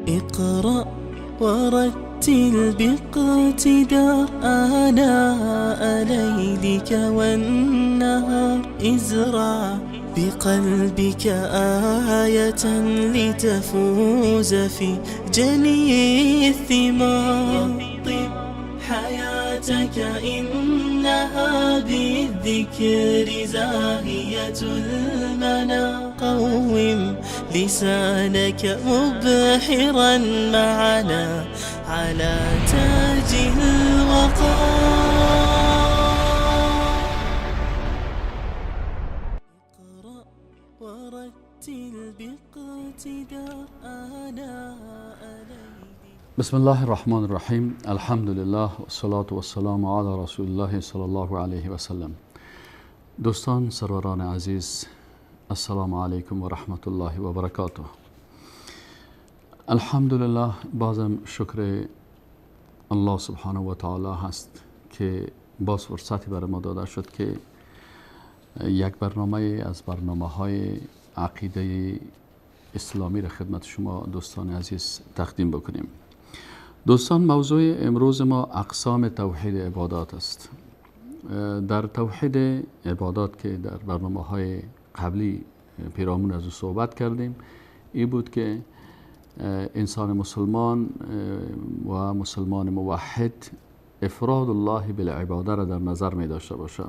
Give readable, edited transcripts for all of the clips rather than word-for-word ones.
اقرأ ورتل باقتدار آناء ليلك والنهار، ازرع بقلبك آية لتفوز في جني الثمار. رطب حياتك إنها بالذكر زاهية المنى، قوم لسانك مبحرا معنا على تاج الوقار. اقرأ ورتل باقتدار آناء ليلك. بسم الله الرحمن الرحیم. الحمد لله والصلاة والسلام علی رسول الله صلی الله علیه و سلم. دوستان، سروران عزیز، السلام علیکم و رحمت الله و برکاته. الحمدلله، بازم شکر الله سبحانه و تعالی هست که باز فرصتی برای ما داده شد که یک برنامه از برنامه های عقیده اسلامی را خدمت شما دوستان عزیز تقدیم بکنیم. دوستان، موضوع امروز ما اقسام توحید عبادات است. در توحید عبادات که در برنامه های قبلی پیرامون از او صحبت کردیم، این بود که انسان مسلمان و مسلمان موحد افراد الله بالعباده را در نظر می داشته باشه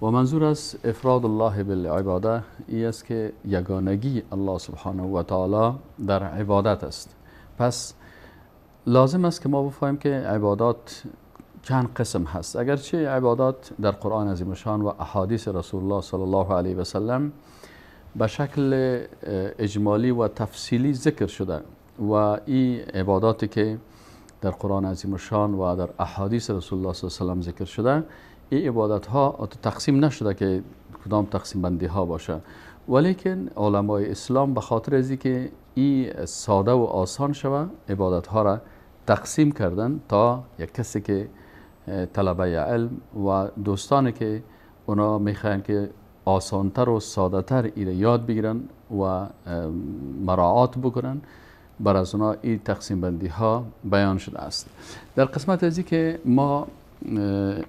و منظور از افراد الله بالعباده این است که یگانگی الله سبحانه و تعالی در عبادت است. پس لازم است که ما بفهمیم که عبادات چند قسم هست. اگرچه عبادات در قرآن عظیم الشان و احادیث رسول الله صلی الله علیه و سلم به شکل اجمالی و تفصیلی ذکر شده و این عباداتی که در قرآن عظیم الشان و در احادیث رسول الله صلی الله علیه و سلم ذکر شده، این عبادت ها تقسیم نشده که کدام تقسیم بندی ها باشه، ولیکن علمای اسلام به خاطر از اینکه این ساده و آسان شوه عبادت ها را تقسیم کردن تا یک کسی که طلبه علم و دوستانی که اونا میخواین که آسانتر و ساده‌تر ایره یاد بگیرن و مراعات بکنن، بر از اونا این تقسیم بندی ها بیان شده است. در قسمت ازی که ما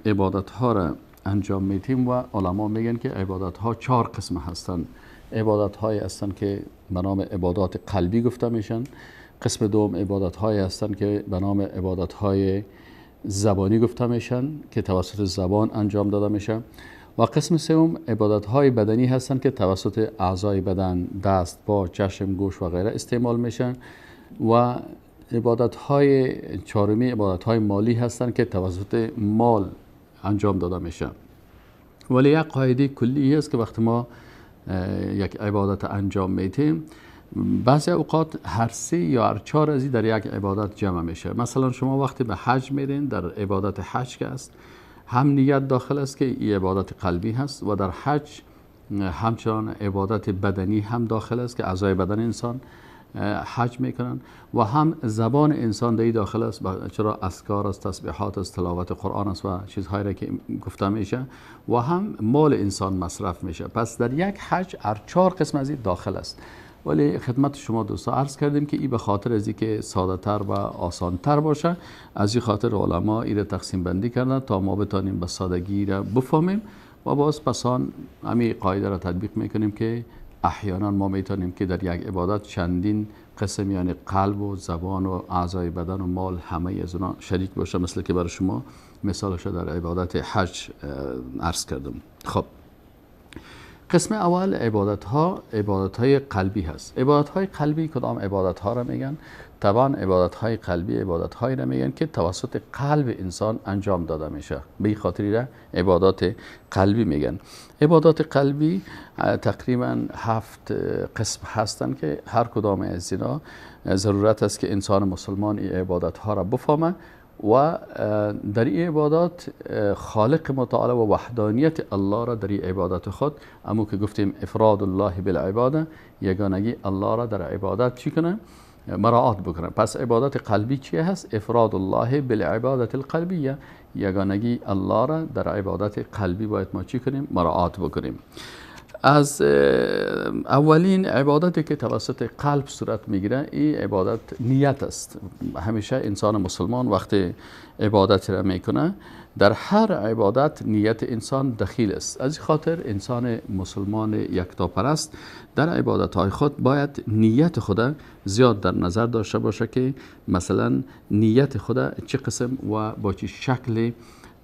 عبادت ها را انجام میتیم و علما میگن که عبادت ها چهار قسم هستند. عبادت های هستند که به نام عبادات قلبی گفته میشن. قسم دوم عبادت های هستند که به نام عبادت های زبانی گفته میشن که توسط زبان انجام داده میشه. و قسم سوم عبادت های بدنی هستند که توسط اعضای بدن، دست، پا، چشم، گوش و غیره استعمال میشن. و عبادت های چهارمی عبادت های مالی هستند که توسط مال انجام داده میشه. ولی یک قاعده کلی است که وقتی ما یک عبادت انجام میدیم، بعضی اوقات هر سه یا هر چهار از این در یک عبادت جمع میشه. مثلا شما وقتی به حج میرین، در عبادت حج که است هم نیت داخل است که این عبادت قلبی هست و در حج همچنان عبادت بدنی هم داخل است که اعضای بدن انسان حج میکنن و هم زبان انسان در داخل است، چرا اذکار است، تسبیحات است، تلاوت قرآن است و چیزهایی را که گفته میشه و هم مال انسان مصرف میشه. پس در یک حج هر چهار قسم از این داخل است. ولی خدمت شما دوستا عرض کردیم که این به خاطر از اینکه ساده تر و آسان تر باشه، از این خاطر علما این را تقسیم بندی کردن تا ما بتانیم به سادگی را بفهمیم و باز پسان همین قاعده را تطبیق میکنیم که احیانا ما میتونیم که در یک عبادت چندین قسم، یعنی قلب و زبان و اعضای بدن و مال، همه از اونا شریک باشه، مثل که برای شما مثالش در عبادت حج عرض کردم. خب، قسم اول عبادت ها عبادت های قلبی هست. عبادت های قلبی کدام عبادت ها را میگن؟ طبعا عبادت های قلبی عبادت هایی را میگن که توسط قلب انسان انجام داده میشه. به این خاطری را عبادات قلبی میگن. عبادات قلبی تقریبا 7 قسم هستند که هر کدام از اینا ضرورت است که انسان مسلمان این عبادت ها را بفهمه و در این عبادات خالق متعال و وحدانیت الله را در این عبادت خود، اما که گفتیم افراد الله بالعباده، یگانگی الله را در عبادت چی کنه؟ مراعات بکنه. پس عبادت قلبی چی هست؟ افراد الله بالعبادت القلبیه، یگانگی الله را در عبادت قلبی باید ما چی کنیم؟ مراعات بکنیم. از اولین عبادتی که توسط قلب صورت میگیره این عبادت نیت است. همیشه انسان مسلمان وقتی عبادت را میکنه در هر عبادت نیت انسان دخیل است. از خاطر انسان مسلمان یکتاپرست در عبادت های خود باید نیت خود زیاد در نظر داشته باشه که مثلا نیت خود چه قسم و با چه شکل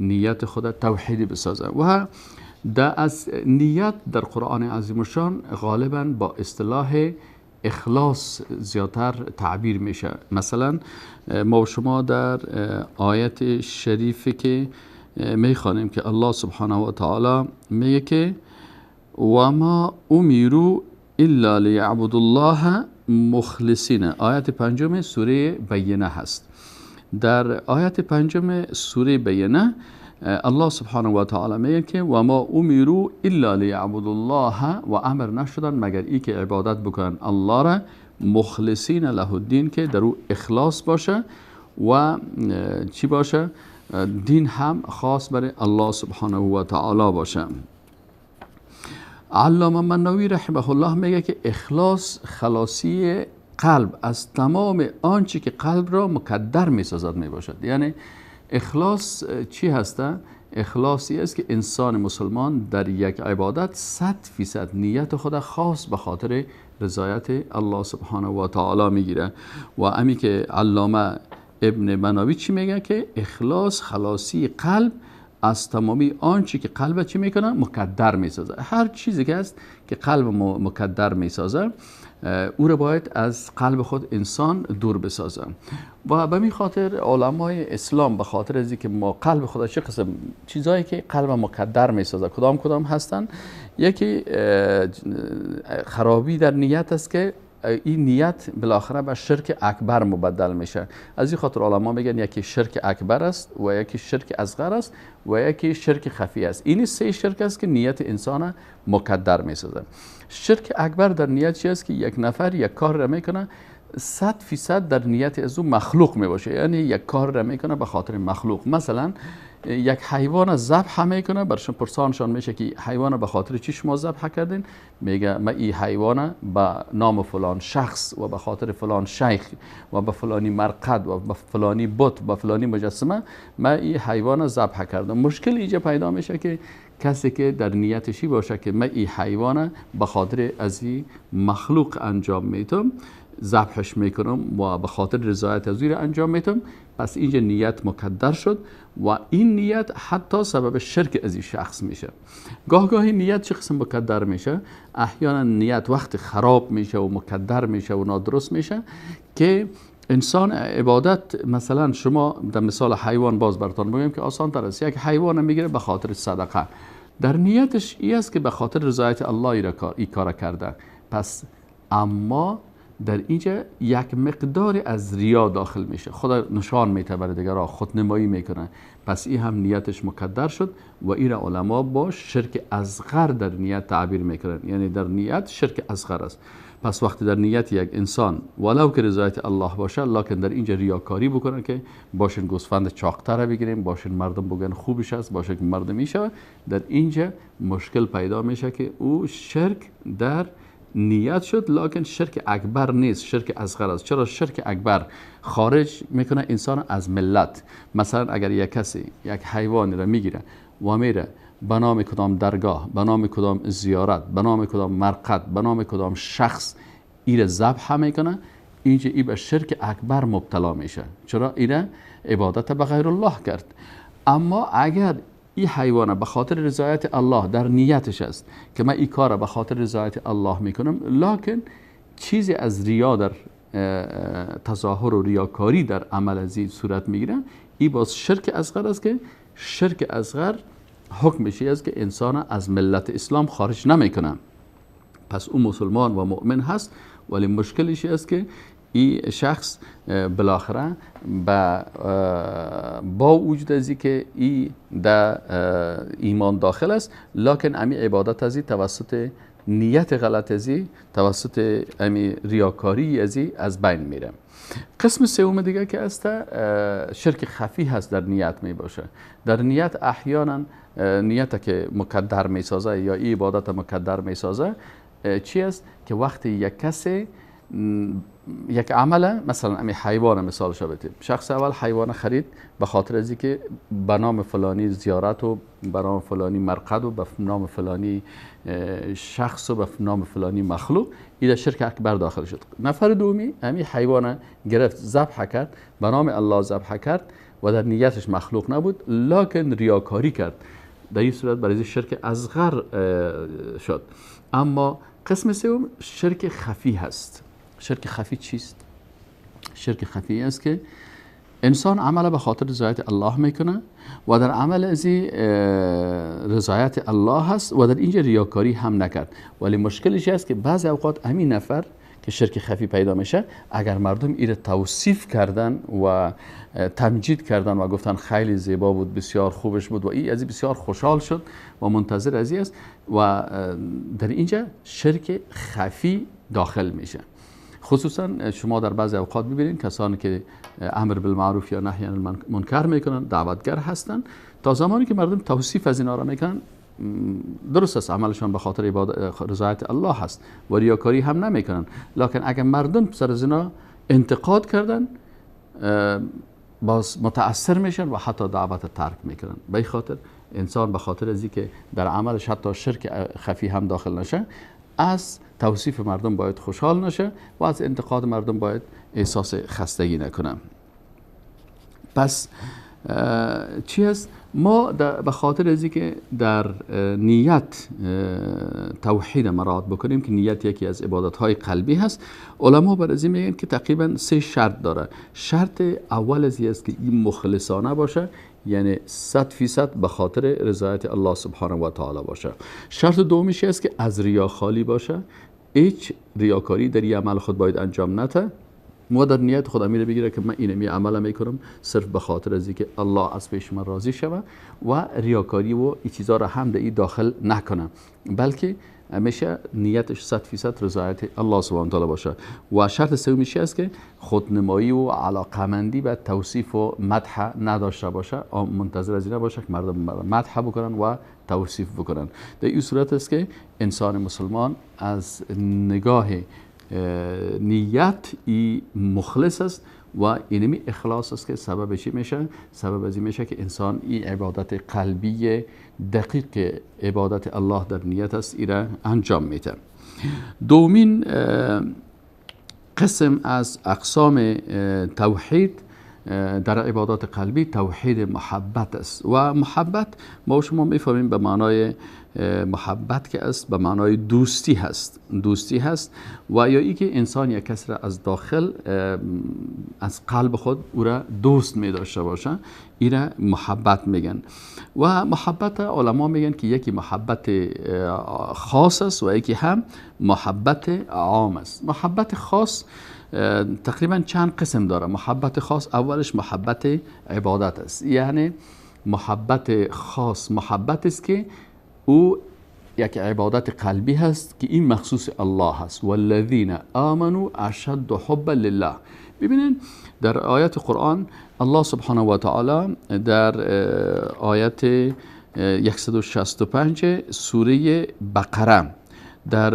نیت خود توحیدی بسازه. و در از نیت در قرآن عظیم الشان غالبا با اصطلاح اخلاص زیادتر تعبیر میشه. مثلا ما و شما در آیت شریفی که میخوانیم که الله سبحانه و تعالی میگه که و ما امروا الا لیعبدوا الله مخلصین، آیت پنجم سوره بینه هست. در آیت پنجم سوره بینه الله سبحانه و تعالی میگه که و ما امروا الا لیعبدوا الله، و امر نشدن مگر ای که عبادت بکنن الله را مخلصین له الدین، که در او اخلاص باشه و چی باشه؟ دین هم خاص برای الله سبحانه و تعالی باشه. علامه مناوی رحمه الله میگه که اخلاص خلاصی قلب از تمام آنچه که قلب را مکدر میسازد میباشد. یعنی اخلاص چی هسته؟ اخلاصی است که انسان مسلمان در یک عبادت 100% نیت خود خاص به خاطر رضایت الله سبحانه و تعالی میگیره. و امی که علامه ابن مناوی چی میگه؟ که اخلاص خلاصی قلب از تمامی آنچه که قلب چی میکنه؟ مکدر میسازه. هر چیزی که هست که قلب مکدر میسازه او رو باید از قلب خود انسان دور بسازه. و به می خاطر علمای اسلام به خاطر از اینکه ما قلب خود چه قسم چیزایی که قلب مکدر میسازه کدام کدام هستن، یکی خرابی در نیت است که این نیت بالاخره به شرک اکبر مبدل میشه. از این خاطر علما میگن یکی شرک اکبر است و یکی شرک اصغر است و یکی شرک خفی است. این سه شرک است که نیت انسان مکدر میسازه. شرک اکبر در نیت چی است؟ که یک نفر یک کار را میکنه 100% در نیت از او مخلوق میباشه، یعنی یک کار را میکنه به خاطر مخلوق. مثلا یک حیوان ذبح میکنه، برشون پرسانشان میشه که حیوان به خاطر چی شما ذبح کردین؟ میگه من این حیوان به نام فلان شخص و به خاطر فلان شیخ و به فلانی مرقد و به فلانی بت و به فلانی مجسمه من این حیوان ذبح کردم. مشکل اینجا پیدا میشه که کسی که در نیتشی باشه که من این حیوان به خاطر از این مخلوق انجام میتم، ذبحش میکنم و به خاطر رضایت از او انجام میتم، پس اینجا نیت مکدر شد و این نیت حتی سبب شرک از این شخص میشه. گاه گاهی نیت چه قسم مکدر میشه؟ احیانا نیت وقت خراب میشه و مکدر میشه و نادرست میشه که انسان عبادت، مثلا شما در مثال حیوان باز براتون بگم که آسان تر است، یک حیوان میگیره به خاطر صدقه، در نیتش ای است که به خاطر رضایت الله این کار کرده، پس اما در اینجا یک مقدار از ریا داخل میشه، خدا نشان میده برای دیگران، خودنمایی میکنه، پس این هم نیتش مکدر شد و این را علما با شرک اصغر در نیت تعبیر میکنن، یعنی در نیت شرک اصغر است. پس وقتی در نیت یک انسان ولو که رضایت الله باشه، لکن در اینجا ریاکاری بکنن که باشین گوسفند چاقتر بگیریم، باشین مردم بگن خوبش است، باشه که مردم میشه، در اینجا مشکل پیدا میشه که او شرک در نیت شد، لکن شرک اکبر نیست، شرک اصغر است. چرا شرک اکبر خارج میکنه انسان از ملت؟ مثلا اگر یک کسی یک حیوانی را میگیره و میره به نام کدام درگاه، به نام کدام زیارت، به نام کدام مرقد، به نام کدام شخص ایره ذبح میکنه، اینجا ای به شرک اکبر مبتلا میشه. چرا؟ ایره عبادت به غیر الله کرد. اما اگر این حیوان به خاطر رضایت الله در نیتش است که من این کار به خاطر رضایت الله میکنم، لکن چیزی از ریا در تظاهر و ریاکاری در عمل از این صورت میگیره، این باز شرک اصغر است که شرک اصغر حکمش است که انسان از ملت اسلام خارج نمیکنه. پس او مسلمان و مؤمن هست، ولی مشکلش است که این شخص بالاخره با وجود از که ای در ایمان داخل است، لکن امی عبادت از توسط نیت غلط ازی توسط امی ریاکاری ازی از بین میره. قسم سوم دیگه که است شرک خفی هست، در نیت می باشه. در نیت احیانا نیت که مکدر می سازه یا ای عبادت مکدر می سازه چی است؟ که وقتی یک کسی یک عمل، مثلا امی حیوان مثال شبتیم، شخص اول حیوان خرید به خاطر از اینکه به نام فلانی زیارت و به نام فلانی مرقد و به نام فلانی شخص و به نام فلانی مخلوق، این شرک اکبر داخل شد. نفر دومی امی حیوان گرفت ذبح کرد، به نام الله ذبح کرد و در نیتش مخلوق نبود، لکن ریاکاری کرد. در این صورت برای شرک اصغر شد. اما قسم سوم شرک خفی هست. شرک خفی چیست؟ شرک خفی است که انسان عمل به خاطر رضایت الله میکنه و در عمل ازی رضایت الله هست و در اینجا ریاکاری هم نکرد، ولی مشکلش است که بعضی اوقات همین نفر که شرک خفی پیدا میشه، اگر مردم ایره توصیف کردن و تمجید کردن و گفتن خیلی زیبا بود، بسیار خوبش بود و ای از بسیار خوشحال شد و منتظر ازی است و در اینجا شرک خفی داخل میشه. خصوصا شما در بعضی اوقات ببینید کسانی که امر بالمعروف یا نهی عن المنکر میکنن، دعوتگر هستن، تا زمانی که مردم توصیف از اینا را میکنن درست است عملشان به خاطر رضایت الله هست و ریاکاری هم نمیکنن، لکن اگر مردم سر از اینا انتقاد کردن باز متاثر میشن و حتی دعوت ترک میکنن. به این خاطر انسان به خاطر از اینکه در عملش حتی شرک خفی هم داخل نشه، از توصیف مردم باید خوشحال نشه و از انتقاد مردم باید احساس خستگی نکنه. پس چی هست؟ ما به خاطر از اینکه در نیت توحید مراعات بکنیم که نیت یکی از عبادت‌های قلبی هست، علما بر از این میگن که تقریبا 3 شرط داره. شرط اول از این است که این مخلصانه باشه، یعنی 100% به خاطر رضایت الله سبحانه و تعالی باشه. شرط دومیش است که از ریا خالی باشه، هیچ ریاکاری در این عمل خود باید انجام نده و در نیت خود امیر بگیره که من اینمی عمل میکنم صرف به خاطر از اینکه الله از پیش من راضی شوه و ریاکاری و این چیزا را هم در این داخل نکنه، بلکه همیشه نیتش 100% رضایت الله سبحانه و تعالی باشه. و شرط سومیش است که خودنمایی و علاقمندی به توصیف و مدح نداشته باشه، منتظر از این باشه که مردم مدح بکنن و توصیف بکنن. در این صورت است که انسان مسلمان از نگاه نیت ای مخلص است و اینمی اخلاص است که سبب چی میشه؟ سبب از این میشه که انسان این عبادت قلبی دقیق عبادت الله در نیت است ایره انجام میده. دومین قسم از اقسام توحید در عبادات قلبی توحید محبت است. و محبت ما شما میفهمیم به معنای محبت که است به معنای دوستی هست، دوستی هست و یا ای که انسان یک کس را از داخل از قلب خود او را دوست می داشته باشه، ای را محبت میگن. و محبت علما میگن که یکی محبت خاص است و یکی هم محبت عام است. محبت خاص تقریبا چند قسم داره. محبت خاص اولش محبت عبادت است، یعنی محبت خاص محبت است که او یک عبادت قلبی هست که این مخصوص الله هست. والذین آمنوا اشد حبا لله. ببینید در آیات قرآن الله سبحانه و تعالی در آیت 165 سوره بقره، در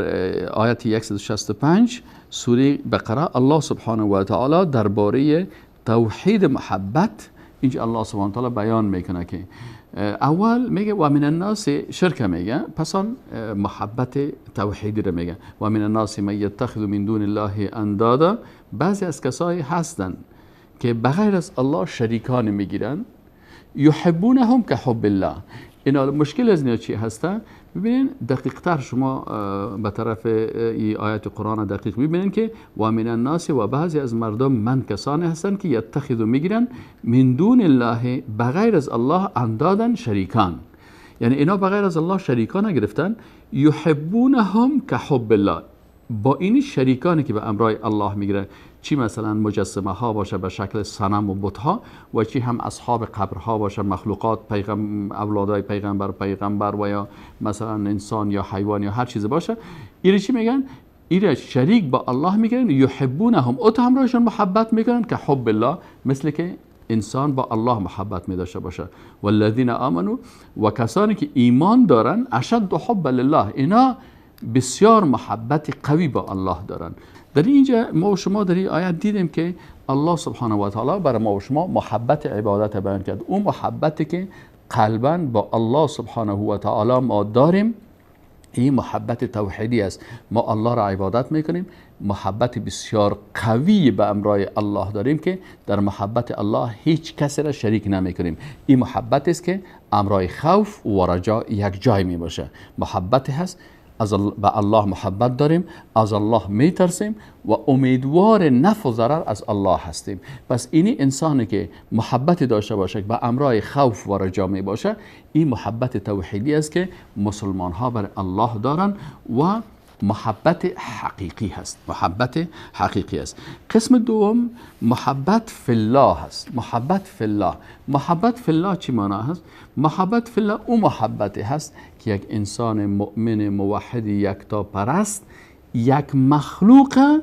آیت 165 سوره بقره الله سبحانه و تعالی درباره توحید محبت اینجا الله سبحانه و تعالی بیان میکنه که اول میگه و من الناس شرک میگه، پس آن محبت توحیدی رو میگه. و من الناس من یتخذ من دون الله اندادا. بعضی از کسایی هستن که بغیر از الله شریکان میگیرن، یحبونهم که حب الله. اینا مشکل از اینا چی هستن؟ ببینین دقیق تر شما به طرف ای آیت قرآن دقیق ببینین که و من الناس و بعضی از مردم من کسانی هستن که یتخذ میگیرن من دون الله بغیر از الله اندادن شریکان، یعنی اینا بغیر از الله شریکان گرفتن. یحبونهم که حب الله، با این شریکانی که به امرای الله میگیرن چی مثلا مجسمه ها باشه به شکل صنم و بت ها، و چی هم اصحاب قبرها باشه، مخلوقات اولادای پیغمبر و یا مثلا انسان یا حیوان یا هر چیز باشه. ایره چی میگن؟ ایره شریک با الله میگن. یحبونهم، او همراهشون محبت میکنن که حب الله، مثل که انسان با الله محبت می داشته باشه. والذین آمنوا، و کسانی که ایمان دارن، اشد حب لله، اینا بسیار محبت قوی با الله دارن. در اینجا ما و شما در این آیت دیدیم که الله سبحانه و تعالی برای ما و شما محبت عبادت بیان کرد. اون محبتی که قلبا با الله سبحانه و تعالی ما داریم، این محبت توحیدی است. ما الله را عبادت میکنیم، محبت بسیار قوی به امرای الله داریم که در محبت الله هیچ کسی را شریک نمیکنیم. این محبت است که امرای خوف و رجا یک جای می باشه. محبت هست، به الله محبت داریم، از الله میترسیم و امیدوار نفع و ضرر از الله هستیم. پس اینی انسانی که محبت داشته باشه به امرای خوف و رجا می باشه، این محبت توحیدی است که مسلمان ها بر الله دارن و محبت حقیقی هست. محبت حقیقی است. قسم دوم محبت فی الله هست. محبت فی الله، محبت فی الله چی معنا هست؟ محبت فی الله او محبت هست که یک انسان مؤمن موحد یکتا پرست یک مخلوق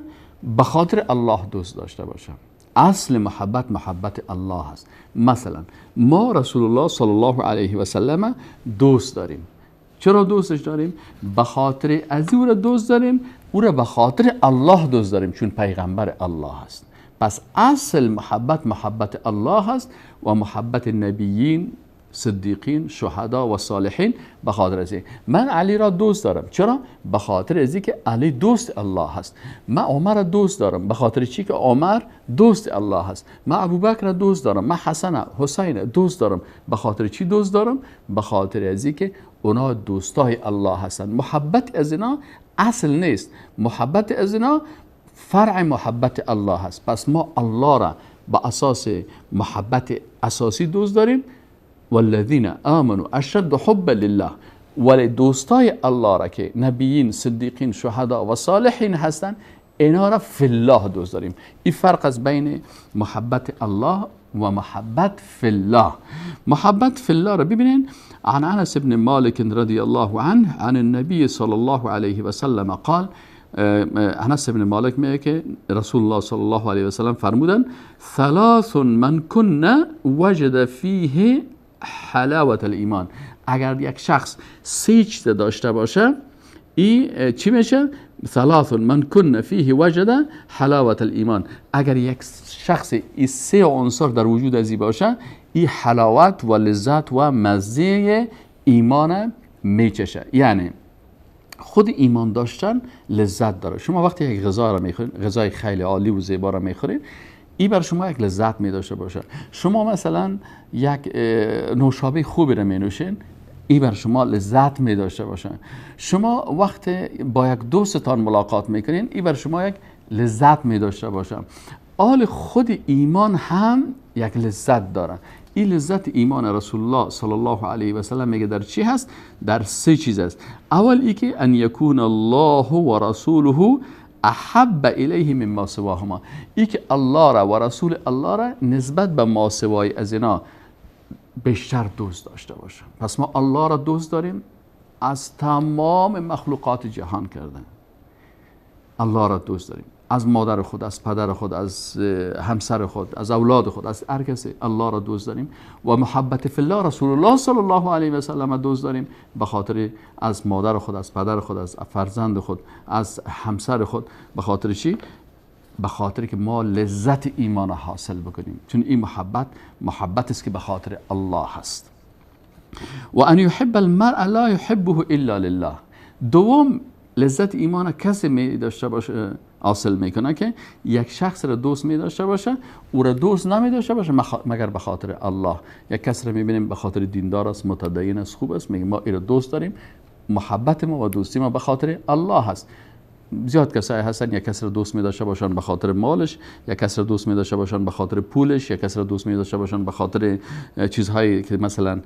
به خاطر الله دوست داشته باشه. اصل محبت محبت الله هست. مثلا ما رسول الله صلی الله علیه و سلم دوست داریم. چرا دوستش داریم؟ به خاطر از او را دوست داریم، او را به خاطر الله دوست داریم، چون پیغمبر الله است. پس اصل محبت محبت الله است و محبت نبیین، صدیقین، شهدا و صالحین به خاطر از این. من علی را دوست دارم، چرا؟ به خاطر از که علی دوست الله است. من عمر را دوست دارم، به خاطر چی که عمر دوست الله است. من ابوبکر را دوست دارم، من حسن حسین دوست دارم، به خاطر چی دوست دارم؟ به خاطر از که اونا دوستای الله هستند. محبت از اینا اصل نیست، محبت از اینا فرع محبت الله هست. پس ما الله را به اساس محبت اساسی دوست داریم. والذین آمنوا اشد حبا لله، ولی دوستای الله را که نبیین، صدیقین، شهدا و صالحین هستند، اینا را فی الله دوست داریم. این فرق از بین محبت الله و محبت فی الله. محبت فی الله را ببینین. عن انس بن مالک رضی الله عنه عن النبی صلی الله علیه و سلم قال، انس بن مالک میگه که رسول الله صلی الله علیه و سلم فرمودن ثلاث من کن وجد فیه حلاوت الایمان. اگر یک شخص سه چیز داشته باشه، ای چی میشه؟ ثلاث من کن فیه وجد حلاوت الایمان. اگر یک شخص این سه عنصر در وجود ازی باشه، این حلاوت و لذت و مزه ایمان میچشه. یعنی خود ایمان داشتن لذت داره. شما وقتی یک غذا را میخورین، غذای خیلی عالی و زیبا را میخورین، این بر شما یک لذت می داشته باشه. شما مثلا یک نوشابه خوبی را می نوشین، این بر شما لذت می داشته باشه. شما وقت با یک دوستتان ملاقات میکنین، این بر شما یک لذت می داشته باشه. آل خود ایمان هم یک لذت داره. این لذت ایمان رسول الله صلی الله علیه و سلم میگه در چی هست؟ در سه چیز است. اول ای که ان یکون الله و رسوله احب الیه مما سواهما، ای که الله را و رسول الله را نسبت به ما سوای از اینا بیشتر دوست داشته باشه. پس ما الله را دوست داریم از تمام مخلوقات جهان کردن. الله را دوست داریم از مادر خود، از پدر خود، از همسر خود، از اولاد خود، از هر کسی الله را دوست داریم. و محبت فی الله رسول الله صلی الله علیه و سلم دوست داریم به خاطر از مادر خود، از پدر خود، از فرزند خود، از همسر خود. به خاطر چی؟ به خاطر که ما لذت ایمان را حاصل بکنیم، چون این محبت محبت است که به خاطر الله هست. و ان یحب المرء لا یحبه الا لله. دوم لذت ایمان کسی می داشته باشه، حاصل میکنه که یک شخص را دوست می داشته باشه، او را دوست نمی داشته باشه مگر به خاطر الله. یک کس را میبینیم به خاطر دیندار است، متدین است، خوب است، میگه ما ای را دوست داریم، محبت ما و دوستی ما به خاطر الله هست. زیاد کسایی هستن یک کس را دوست می داشته باشن به خاطر مالش، یک کس را دوست می داشته باشن به خاطر پولش، یک کس را دوست می داشته باشن به خاطر چیزهایی که مثلا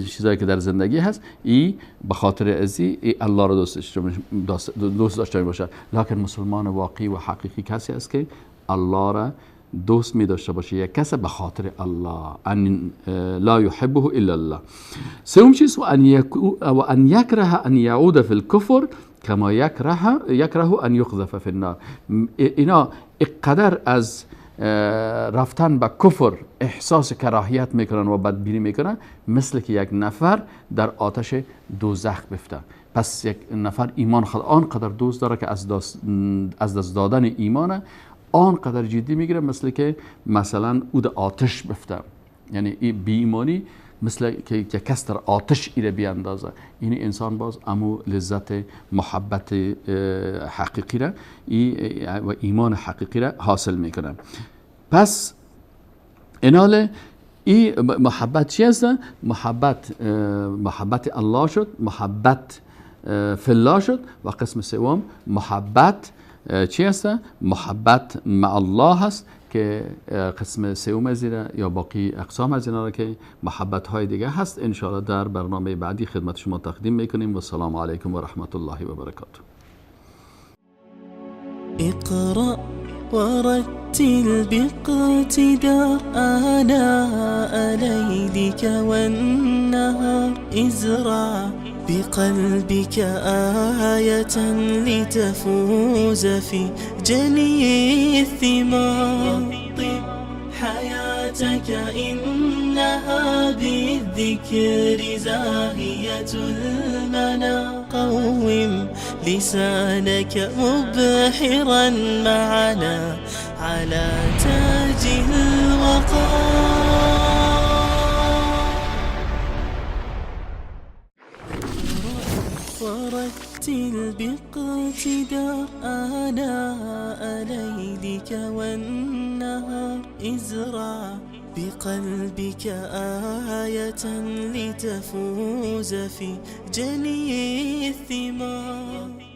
چیزهایی که در زندگی هست، ای به خاطر ازی ای الله را دوست داشته باشه. لکن مسلمان واقعی و حقیقی کسی است که الله را دوست می داشته باشه، یک کس به خاطر الله، ان لا يحبه الا الله. سوم چیز و ان یکره ان یعود فی الکفر کما یکره ان یقذف فی النار. اینا اقدر از رفتن به کفر احساس کراهیت میکنن و بدبینی میکنن، مثل که یک نفر در آتش دوزخ بفته. پس یک نفر ایمان خود آنقدر دوست داره که از دست دادن ایمان آنقدر جدی میگیره، مثل که مثلا او در آتش بفته. یعنی این بی ایمانی مثل که کس در آتش ایره بیاندازه. این انسان باز امو لذت محبت حقیقی را و ایمان حقیقی را حاصل میکنه. پس ایناله این محبت چی هست؟ محبت الله شد، محبت فی الله شد. و قسم سوم محبت چی هست؟ محبت مع الله هست که قسم سوم از یا باقی اقسام از اینا را که محبت های دیگه هست انشاءالله در برنامه بعدی خدمت شما تقدیم میکنیم. و سلام علیکم و رحمت الله و برکاته. اقرأ ورتل باقتدار آناء ليلك والنهار، ازرع بقلبك آية لتفوز في جني الثمار. رطب حياتك إنها بالذكر زاهية المنى، قوم لسانك مبحرا معنا على تاج الوقار. ورتل باقتدار آناء ليلك والنهار، ازرع بقلبك آية لتفوز في جني الثمار.